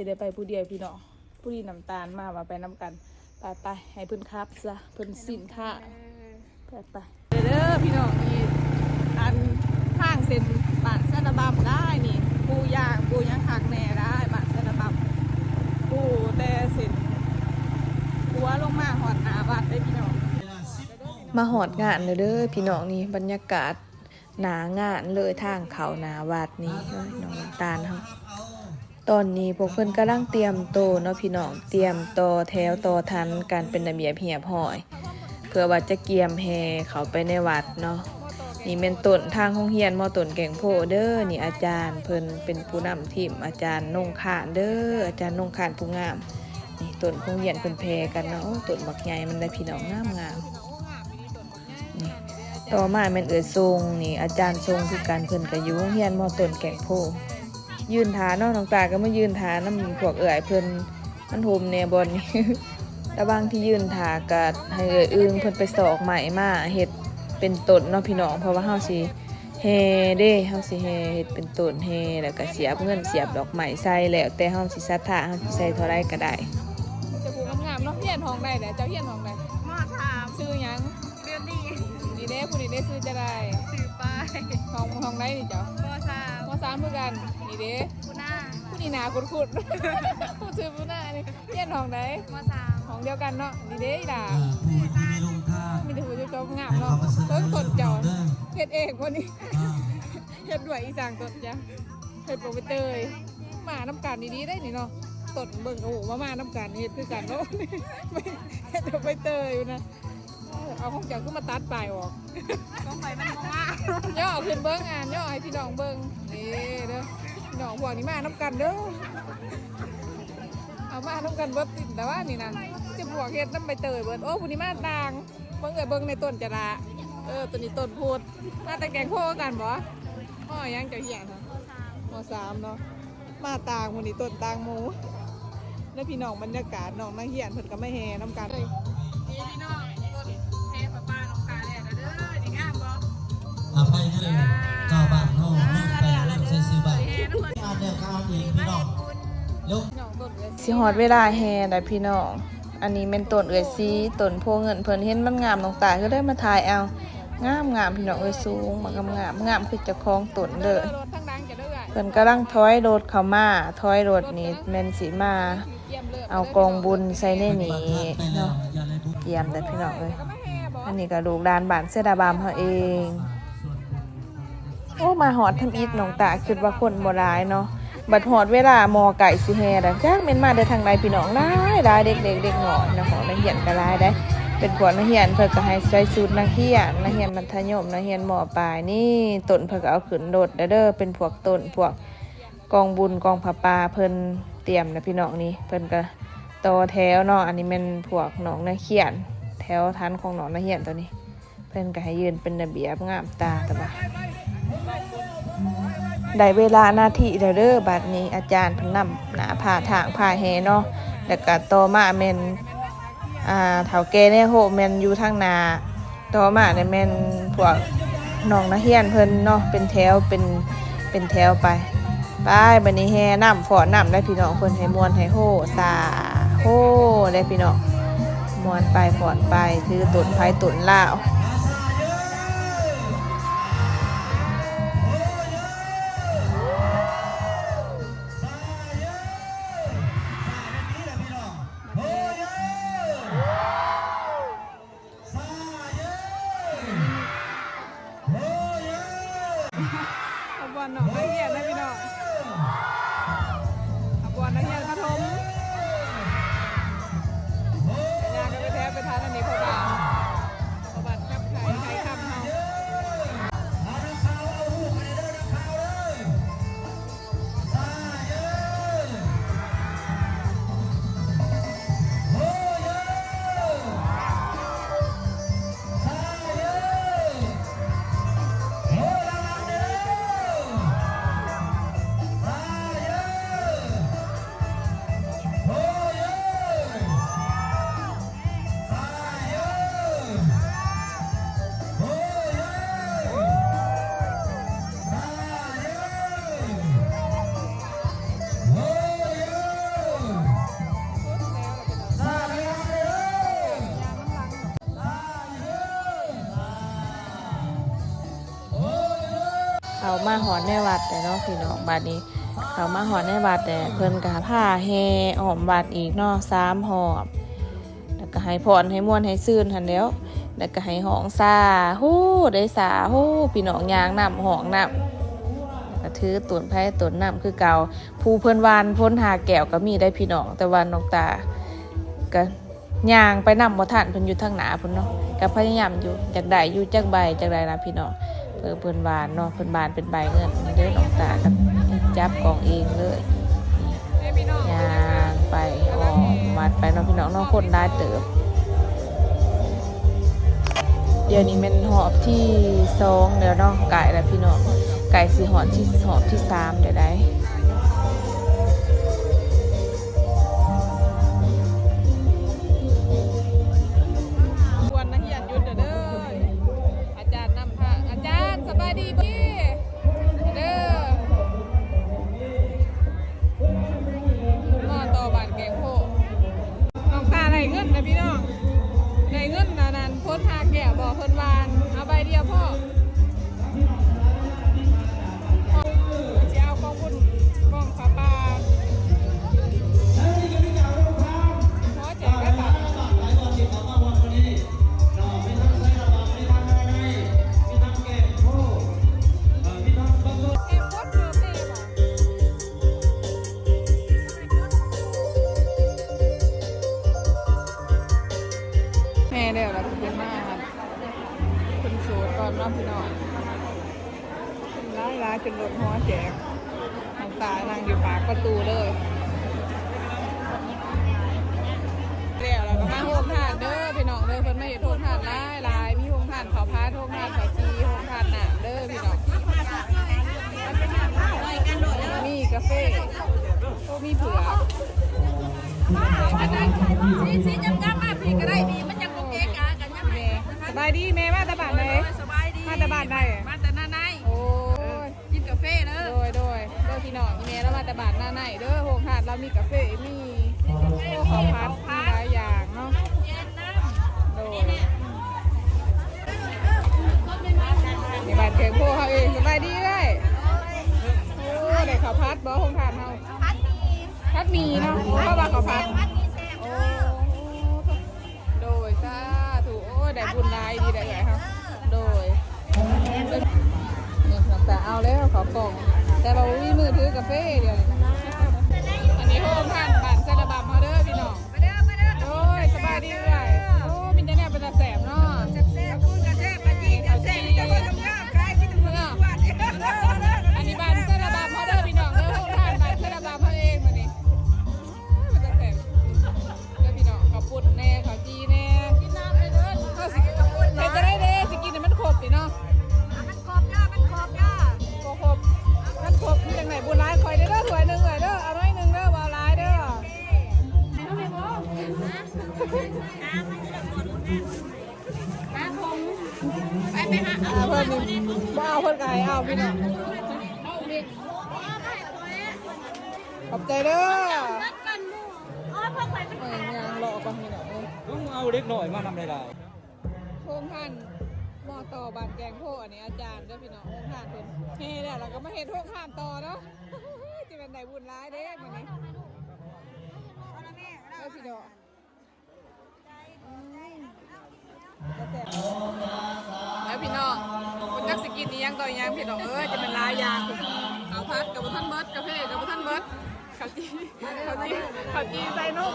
ຊິໄດ້ໄປຜູ້ດຽວພີ່ນ້ອງ ຜູ້ດີນ້ຳຕານມາວ່າໄປນຳກັນ. ໄປໆ ໃຫ້ເພິ່ນຂັບຊະ ເພິ່ນສິ້ນຄ້າ. ໄປໆ ເດີພີ່ນ້ອງ ນີ້ອັນທາງເສັ້ນບ້ານແສນລະບຳໄດ໋ນີ້ ປູຢາງປູຫຍັງຄັກແນ່ໄດ໋ ບ້ານແສນລະບຳ ປູແຕ່ເສັ້ນຂົວລົງມາຮອດໜ້າວັດເດ້ພີ່ນ້ອງ. ມາຮອດງານແລ້ວເດີພີ່ນ້ອງ ນີ້ບັນຍາກາດ ໜ້າງານເລີຍ ທາງເຂົ້າໜ້າວັດນີ້ ເອີຍ ນ້ອງນ້ຳຕານເຮົາ. ຕອນນີ້ພວກເພິ່ນກຳລັງຕຽມໂຕເນາະພີ່ນ້ອງ ຕຽມຕໍ່ແຖວຕໍ່ທັນກັນເປັນລະບຽບຮຽບຮ້ອຍ ເພື່ອວ່າຈະກຽມແຫ່ເຂົ້າໄປໃນວັດເນາະ. ນີ້ແມ່ນຕົ້ນທາງໂຮງຮຽນ ມ.ຕົ້ນແກ້ງໂພເດີ. ນີ້ອາຈານເພິ່ນເປັນຜູ້ນຳທີມ ອາຈານນົງຄານເດີ ອາຈານນົງຄານຜູ້ງາມ. ນີ້ຕົ້ນໂຮງຮຽນເພິ່ນແຜ່ກັນເນາະ ໂອ້ ຕົ້ນບັກໃຫຍ່ມັນໄດ໋ພີ່ນ້ອງ ງາມໆ. ນີ້ ຕໍ່ມາແມ່ນເອື້ອຍຊົງ ນີ້ອາຈານຊົງຄືກັນ ເພິ່ນກໍຢູ່ໂຮງຮຽນ ມ.ຕົ້ນແກ້ງໂພ. ຢືນຖ້າເນາະ ນ້ອງຕາກໍມາຢືນຖ້ານຳພວກເອື້ອຍເພິ່ນ ມັນຮົ່ມແດ່ບ່ອນນີ້. ລະຫວ່າງທີ່ຢືນຖ້າກໍໃຫ້ເອື້ອຍອຶ່ງເພິ່ນໄປຊອກໄມ້ມາເຮັດເປັນຕົ້ນເນາະພີ່ນ້ອງ ເພາະວ່າເຮົາຊິແຫ່ເດ້ ເຮົາຊິແຫ່ເຮັດເປັນຕົ້ນແຫ່ ແລ້ວກໍສຽບເງິນສຽບດອກໄມ້ໃສ່ ແລ້ວແຕ່ເຮົາຊິສັດທາ ເຮົາຊິໃສ່ເທົ່າໃດກໍໄດ້. ມີແຕ່ຜູ້ງາມໆເນາະ. ຮຽນຫ້ອງໃດແຫຼະ? ເຈົ້າຮຽນຫ້ອງໃດ? ມ.ສາມ ຊື່ຫຍັງ? ບິວຕີ. ນີ້ເດ້ ຜູ້ນີ້ເດ້ ຊື່ຈະໄດ້? ຊື່ປາຍ. ຫ້ອງ ຫ້ອງໃດນີ້ເຈົ້າ? ມ.ສາມ ມ.ສາມ ຄືກັນ. ນີ້ເດ້ ຜູ້ໜ້າ ຜູ້ນີ້ໜ້າຄຸ້ນໆ ຊື່ຜູ້ໜ້ານີ້. ຮຽນຫ້ອງໃດ? ມ.ສາມ ຫ້ອງດຽວກັນເນາະ. ນີ້ເດ້ອີ່ຫຼ້າ ອ່າ ຜູ້ທີ່ມີໂຮງທານ ມີແຕ່ຜູ້ຈົບງາມເນາະ. ເບິ່ງຕົ້ນເຈົ້າ ເຮັດເອງບໍ່ນີ້? ອ່າ ເຮັດດ້ວຍອີ່ສັງຕົ້ນເຈົ້າ? ເຮັດບໍ່ໃບເຕີຍ ມານຳກັນດີໆໄດ໋ນີ້ເນາະ. ຕົ້ນເບິ່ງ ໂອ້ ມາ ມານຳກັນ ເຮັດຄືກັນເນາະ. ເຮັດບໍ່ໃບເຕີຍຢູ່ນະ. ເອີ ເອົາຂອງເຈົ້າຄືມາຕັດປາຍອອກ? ຂອງຂ້ອຍມັນບໍ່ງາມ. ຍໍຂຶ້ນເບິ່ງ ອ່າ ຍໍໃຫ້ພີ່ນ້ອງເບິ່ງ. ນີ້ເດີ ພີ່ນ້ອງພວກນີ້ມານຳກັນເດີ ເອົາມານຳກັນເບິດຕິ ແຕ່ວ່ານີ້ນະ ຈະພວກເຮັດນຳໃບເຕີຍເບິດ. ໂອ້ ຜູ້ນີ້ມາຕ່າງ. ເບິ່ງເອີຍ ເບິ່ງໃນຕົ້ນຈະລະ. ເອີ ໂຕນີ້ຕົ້ນພຸດ ມາແຕ່ແກ້ງໂພຄືກັນບໍ່? ມໍຫຍັງເຈົ້າຮຽນ? ມໍສາມ ມໍສາມເນາະ. ມາຕ່າງໝູ່ນີ້ ຕົ້ນຕ່າງໝູ່. ແລ້ວພີ່ນ້ອງ ບັນຍາກາດ ນ້ອງນັກຮຽນເພິ່ນກໍມາແຫ່ນຳກັນ. ນີ້ພີ່ນ້ອງ ຕົ້ນແຫ່ຜ້າປ່ານ້ອງຕາແລ້ວເດີ. ນີ້ງາມບໍ່? ອ່າ ໄປເດີ ອ່າ ເຈົ້າບ້ານເຮົາ ອ່າ ເມືອງແປງ ເມືອງໄຊຊື່ບ້ານ. ອ່ານແລ້ວກໍອ່ານອີກ ພີ່ນ້ອງ ເລັວ. ຊິຮອດເວລາແຫ່ແລ້ວພີ່ນ້ອງ. ອັນນີ້ແມ່ນຕົ້ນເອື້ອຍສີ ຕົ້ນໂພເງິນ ເພິ່ນເຫັນມັນງາມ ນ້ອງຕາກໍເລີຍມາຖ່າຍເອົາ. ງາມໆ ພີ່ນ້ອງເອີຍ ສູງ ບັກງາມໆ ງາມຄືເຈົ້າຂອງຕົ້ນເລີຍ. ເພິ່ນກຳລັງຖອຍລົດເຂົ້າມາ ຖອຍລົດນີ້ແມ່ນຊິມາເອົາກອງບຸນໃສ່ໃນນີ້ເນາະ. ກຽມແລ້ວພີ່ນ້ອງເອີຍ ອັນນີ້ກໍລູກຫຼານບ້ານເສືອດາບຳເຮົາເອງ. ໂອ້ ມາຮອດທຳອິດ ນ້ອງຕາຄິດວ່າຄົນບໍ່ຫຼາຍເນາະ. ບັດຮອດເວລາໝໍ້ໃກ້ຊິແຫ່ແລ້ວ ຈັກແມ່ນມາແຕ່ທາງໃດພີ່ນ້ອງ. ຫຼາຍໆ ເດັກໆ ເດັກນ້ອຍເນາະ ຂອງນັກຮຽນກໍຫຼາຍເດ້. ເປັນພວກນັກຮຽນ ເພິ່ນກໍໃຫ້ໃສ່ຊຸດນັກຮຽນ ນັກຮຽນມັດທະຍົມ ນັກຮຽນ ມ.ປາຍ. ນີ້ຕົ້ນເພິ່ນກໍເອົາຂຶ້ນລົດແລ້ວເດີ ເປັນພວກຕົ້ນ ພວກກອງບຸນ ກອງຜ້າປ່າ ເພິ່ນຕຽມແລ້ວພີ່ນ້ອງ. ນີ້ເພິ່ນກໍຕໍ່ແຖວເນາະ. ອັນນີ້ແມ່ນພວກນ້ອງນັກຮຽນ ແຖວທັນຂອງນ້ອງນັກຮຽນໂຕນີ້. ເພິ່ນກໍໃຫ້ຢືນເປັນລະບຽບງາມຕາ ແຕ່ວ່າໄດ້ເວລາໜ້າທີ່ແລ້ວເດີ. ບັດນີ້ອາຈານເພິ່ນນຳໜ້າພາທາງພາແຫ່ເນາະ. ແລ້ວກໍຕໍ່ມາແມ່ນ ອ່າ ເຖົ້າແກ່ໃນໂຮງແມ່ນຢູ່ທາງໜ້າ. ຕໍ່ມານີ້ແມ່ນພວກນ້ອງນັກຮຽນເພິ່ນເນາະ ເປັນແຖວ ເປັນ ເປັນແຖວໄປ. ໄປ ບັດນີ້ແຫ່ນຳຟ້ອນນຳໄດ໋ພີ່ນ້ອງ ເພິ່ນໃຫ້ມ່ວນໃຫ້ໂຮ ສາໂຮ ເດ້ພີ່ນ້ອງ. ມ່ວນໄປຟ້ອນໄປ ຖືຕົ້ນໄພຕົ້ນລາວ. ສາເຢ ໂຮເຢ ຂະບວນນ້ອງນັກຮຽນນະພີ່ນ້ອງ ຂະບວນນັກຮຽນປະຖົມ ຍ່າງກັນໄປແຖວໄປທາງອັນນີ້ ເພາະວ່າ ເພາະວ່ານຳ ເຂົ້າມາຮອດໃນວັດແລ້ວເນາະພີ່ນ້ອງ. ບາດນີ້ເຂົ້າມາຮອດໃນວັດແລ້ວ ເພິ່ນກໍພາແຫ່ອ້ອມວັດອີກເນາະ ສາມຮອບ ແລ້ວກໍໃຫ້ພອນໃຫ້ມ່ວນໃຫ້ຊື່ນຫັ້ນແຫຼ້ວ ແລ້ວກໍໃຫ້ຮ້ອງສາ ໂຫ ໄດ້ສາ ໂຫ ພີ່ນ້ອງຍ່າງນຳ ຮ້ອງນຳ ແລ້ວກໍຖືຕົ້ນໄພຕົ້ນນຳຄືເກົ່າ. ຜູ້ເພິ່ນຫວ່ານໂພນຫ້າແກ້ວກໍມີໄດ໋ພີ່ນ້ອງ ແຕ່ວ່ານ້ອງຕາກໍ ຍ່າງໄປນຳບໍ່ທັນ ເພິ່ນຢູ່ທາງໜ້າພຸ້ນເນາະ. ກໍພະຍາຍາມຢູ່ ຢາກໄດ້ຢູ່ຈັກໃບຈັກໃດລະພີ່ນ້ອງ. ເພິ່ນ ເພິ່ນຫວ່ານເນາະ ເພິ່ນຫວ່ານເປັນໃບເງິນເດີ. ນ້ອງຕາກໍຈັບກ້ອງເອງເລີຍ ຍ່າງໄປອ້ອມວັດໄປເນາະພີ່ນ້ອງເນາະ. ຄົນຫຼາຍເຕີບ ດຽວນີ້ແມ່ນຮອບທີສອງແລ້ວເນາະ ໃກ້ແລ້ວພີ່ນ້ອງ ໃກ້ຊິຮອດທີ່ຮອບທີສາມແລ້ວໃດ໋. ຄວນນັກຮຽນຢຸດແລ້ວເດີ ອາຈານນຳພາ. ອາຈານ ສະບາຍດີເດີ ມ.ຕ.ບ້ານແກງໂພ. ນ້ອງຕາໄດ້ເງິນນະພີ່ນ້ອງ ໄດ້ເງິນອັນນັ້ນ ໂພນຫ້າແກ້ວບໍ ເພິ່ນຫວ່ານ ເອົາໃບດຽວພໍ. ຊິເອົາກອງບຸນ ກອງຜ້າປ່າ ຂໍແຈກໄວ້ບາດ ແມ່ແລ້ວລະ ເພິ່ນມາ ເພິ່ນໂສດກ່ອນເນາະພີ່ນ້ອງ. ຫຼາຍໆ ຈົນລົ້ນຫົວແຈກ ນ້ອງຕານັ່ງຢູ່ປາກປະຕູເລີຍ. ແລ້ວລະກໍມາໂຮງທານເດີພີ່ນ້ອງເດີ ເພິ່ນມາເຮັດໂຮງທານຫຼາຍໆ ມີໂຮງທານເຂົ້າຜັດ ໂຮງທານເຂົ້າຈີ່ ໂຮງທານນ້ຳເດີພີ່ນ້ອງ. ມີກາເຟ ໂອ້ ມີເຜືອກ ສີໆ ຈຳໆ ມາພີ້ກໍໄດ້ດີ ມັນຈັ່ງບໍ່ເກະກະກັນຍາມ ແມ່ ສະບາຍດີແມ່ ມາແຕ່ບ້ານໃດ? ສະບາຍດີ ມາແຕ່ບ້ານໃດ? ມາແຕ່ນາໃນ. ໂອ້ຍ ກິນກາເຟເດີ ໂດຍ ໂດຍ ເດີພີ່ນ້ອງ ອີ່ແມ່ລາວມາແຕ່ບ້ານນາໃນເດີ. ໂຮງທານລາວມີກາເຟ ມີ ໂອ້ ເຂົ້າຜັດ ມີຫຼາຍຢ່າງເນາະ ໂດຍ. ໃນບ້ານແກງໂພເຮົາເອງ ສະບາຍດີເອື້ອຍ. ໂອ້ ໄດ້ເຂົ້າຜັດບໍ່ໂຮງທານເຮົາ? ຜັດໝີ່ ຜັດໝີ່ເນາະ ເຂົາວ່າເຂົ້າຜັດ ໂອ້ ໂດຍ ສາທຸ ໂອ້ຍ ໄດ້ບຸນຫຼາຍດີໄດ໋ເອື້ອຍເຮົາ ໂດຍ. ນີ້ນ້ອງຕາເອົາແລ້ວເຂົ້າກ່ອງ ແຕ່ວ່າບໍ່ມີມືຖືກາເຟດຽວນີ້ນະ. ອັນນີ້ໂຮງທານບ້ານໄຊລະບຳເຮົາເດີພີ່ນ້ອງ ມາເດີ ມາເດີ ໂດຍ ສະບາຍດີເອື້ອຍ. ໂອ້ ມີແຕ່ແນວເປັນຕາແຊບເນາະ ແຊບໆ ປຸ້ນກະແຊບ ປາຈີນກະແຊບ ມີແຕ່ຄົນງາມຂາຍ ມີແຕ່ຄົນງາມ. ອັນນີ້ບ້ານໄຊລະບຳເຮົາເດີພີ່ນ້ອງເດີ ໂຮງທານບ້ານໄຊລະບຳເຮົາເອງມື້ນີ້ ເປັນຕາແຊບ. ເດີພີ່ນ້ອງ ເຂົ້າປຸ້ນແດ່ ເຂົ້າຈີ່ແດ່ ກິນນ້ຳແດ່ເດີ ເຮົາຊິກິນເຂົ້າປຸ້ນ ເຮັດຈັ່ງໃດເດ້ ຊິກິນໃຫ້ມັນຄົບນີ້ເນາະ ມັນຄົບເດີ ມັນຄົບເດີ ບໍ່ຄົບ ມັນຄົບ ມັນຈັ່ງໃດບຸນຫຼາຍ ຂ້ອຍເດີ ຖ້ວຍໜຶ່ງເອີຍເດີ ເອົາໜ້ອຍໜຶ່ງເດີ ບໍ່ເອົາຫຼາຍເດີ. ໄປ ໄປຫາເອົາ ເພິ່ນນີ້ບໍ່ເອົາ ເພິ່ນກໍໃຫ້ເອົາພີ່ນ້ອງ ຂອບໃຈເດີ. ເອີ ຍ່າງເລາະກ່ອນພີ່ນ້ອງເອີຍ ຕ້ອງເອົາເດັກນ້ອຍມານຳຫຼາຍໆ. ໂຮງທານ ມ.ຕ. ບ້ານແກງໂພ ອັນນີ້ອາຈານເດີພີ່ນ້ອງ ໂຮງທານເພິ່ນແຫ່ແລ້ວ ແລ້ວກໍມາເຮັດໂຮງທານຕໍ່ເນາະ ຈະແມ່ນໄດ້ບຸນຫຼາຍເດ້ມື້ນີ້ ເດີພີ່ນ້ອງ. ແລ້ວພີ່ນ້ອງ ບໍ່ຈັກຊິກິນອີ່ຫຍັງຕໍ່ອີ່ຫຍັງພີ່ນ້ອງເອີຍ ຈະແມ່ນຫຼາຍຢ່າງ ເຂົ້າຜັດກໍບໍ່ທັນເບິດ ກາເຟກໍບໍ່ທັນເບິດ ເຂົ້າຈີ່ ເຂົ້າຈີ່ ເຂົ້າຈີ່ໃສ່ນົກ.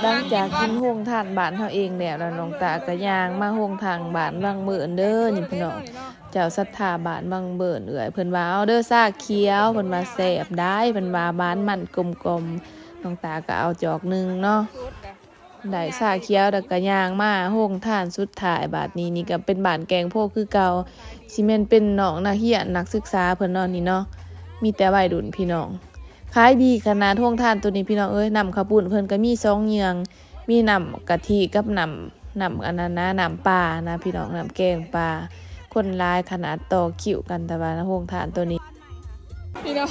ຫຼັງຈາກກິນໂຮງທານບ້ານເຮົາເອງແລ້ວ ແລ້ວນ້ອງຕາກໍຍ່າງມາໂຮງທານບ້ານວັງເບີນເດີນີ້ພີ່ນ້ອງ ເຈົ້າສັດທາບ້ານວັງເບີນ ເອື້ອຍເພິ່ນວ່າ ເອົາເດີຊາຂຽວ ເພິ່ນວ່າແຊບຫຼາຍ ເພິ່ນວ່າຫວານມັນກົມກ່ອມ ນ້ອງຕາກໍເອົາຈອກໜຶ່ງເນາະ ໄດ້ຊາຂຽວ ແລ້ວກໍຍ່າງມາໂຮງທານສຸດທ້າຍ. ບາດນີ້ນີ້ກໍເປັນບ້ານແກງໂພຄືເກົ່າ ຊິແມ່ນເປັນນ້ອງນັກຮຽນນັກສຶກສາເພິ່ນເນາະນີ້ເນາະ ມີແຕ່ໄວລຸ້ນພີ່ນ້ອງ. ຂາຍດີຂະໜາດໂຮງທານໂຕນີ້ພີ່ນ້ອງເອີຍ ນ້ຳເຂົ້າປຸ້ນເພິ່ນກໍມີສອງເຍືອງ ມີນ້ຳກະທິກັບນ້ຳ ນ້ຳອັນນັ້ນນະ ນ້ຳປານະພີ່ນ້ອງ ນ້ຳແກງປາ. ຄົນຫຼາຍຂະໜາດ ຕໍ່ຄິວກັນ ແຕ່ວ່າໂຮງທານໂຕນີ້ ພີ່ນ້ອງ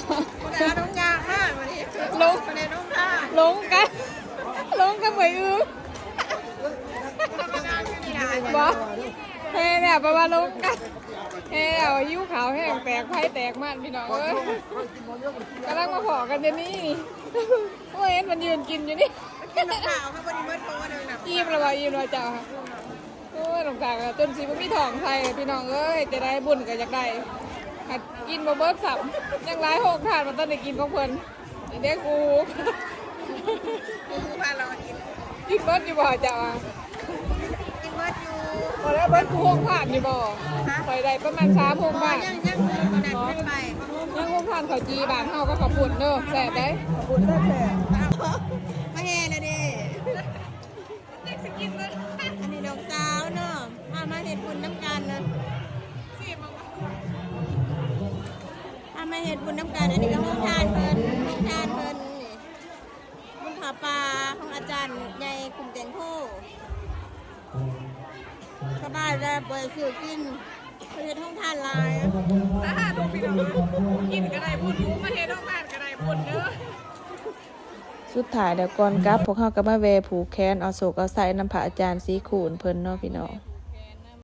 ລົງຍາກມາກມື້ນີ້ ລົງ ໄປລົງທານ ລົງກັນ ລົງກັນໄປອື ບໍ່ ແຫ່ແລ້ວ ໄປວ່າລົງກັນ ແຫ່ແລ້ວ ຫິວເຂົ້າແຮງ ແຕກໃຜແຕກມັນ ພີ່ນ້ອງເອີຍ. ກຳລັງມາພໍ້ກັນດຽວນີ້ ໂອ້ຍ ເຫັນມັນຢືນກິນຢູ່ນີ້ ກິນນ້ຳເປົ່າ ເຮົາບໍ່ໄດ້ເໝິດໂຕໜຶ່ງນະ ອີ່ມແລ້ວບໍ່? ອີ່ມແລ້ວເຈົ້າ. ໂອ້ຍ ນ້ອງຕາກໍຈົນຊິບໍ່ມີທ້ອງໃສ່ ພີ່ນ້ອງເອີຍ. ຈະໄດ້ ບຸນກໍຢາກໄດ້ ຫາກກິນບໍ່ເບິດຊ້ຳ ຍັງຫຼາຍໂຮງທານບໍ່ທັນໄດ້ກິນຂອງເພິ່ນ. ນີ້ເດ້ ຄູ ຄູພາເລາະກິນ ກິນເບິດຢູ່ບໍ່ເຈົ້າອະ? ກິນເບິດຢູ່ ບໍ່ໄດ້ເບິດຄູໂຮງທານຢູ່ບໍ່? ຮະ? ຂ້ອຍໄດ້ປະມານສາມໂຮງທານ ຍັງ ຍັງ ຍັງ ຍັງໂຮງທານເຂົ້າຈີ່ບ້ານເຮົາກັບເຂົ້າປຸ້ນເດີ ແຊບເດ້ ເຂົ້າປຸ້ນແຊບໆ. ມາແຫ່ແລ້ວເດ້. ອັນນີ້ນ້ອງສາວເນາະ ພາມາເຮັດບຸນນຳກັນນະ ພາມາເຮັດບຸນນຳກັນ. ອັນນີ້ກໍໂຮງທານເພິ່ນ ໂຮງທານເພິ່ນນີ້ ບຸນຜ້າປ່າຂອງອາຈານໃຫຍ່ກຸ້ມແຕງໂພ. ສະບາຍແລ້ວ ບໍ່ໄດ້ຊື້ກິນ ເພິ່ນເຮັດໂຮງທານຫຼາຍ ສາທຸ ພີ່ນ້ອງ ກິນກໍໄດ້ບຸນ ມາເຮັດໂຮງທານກໍໄດ້ບຸນເດີ. ສຸດທ້າຍແລ້ວ ກ່ອນກັບ ພວກເຮົາກໍມາແວ່ຜູກແຂນເອົາໂຊກເອົາໄຊນຳພະອາຈານສີຄູນເພິ່ນເນາະ ພີ່ນ້ອງ.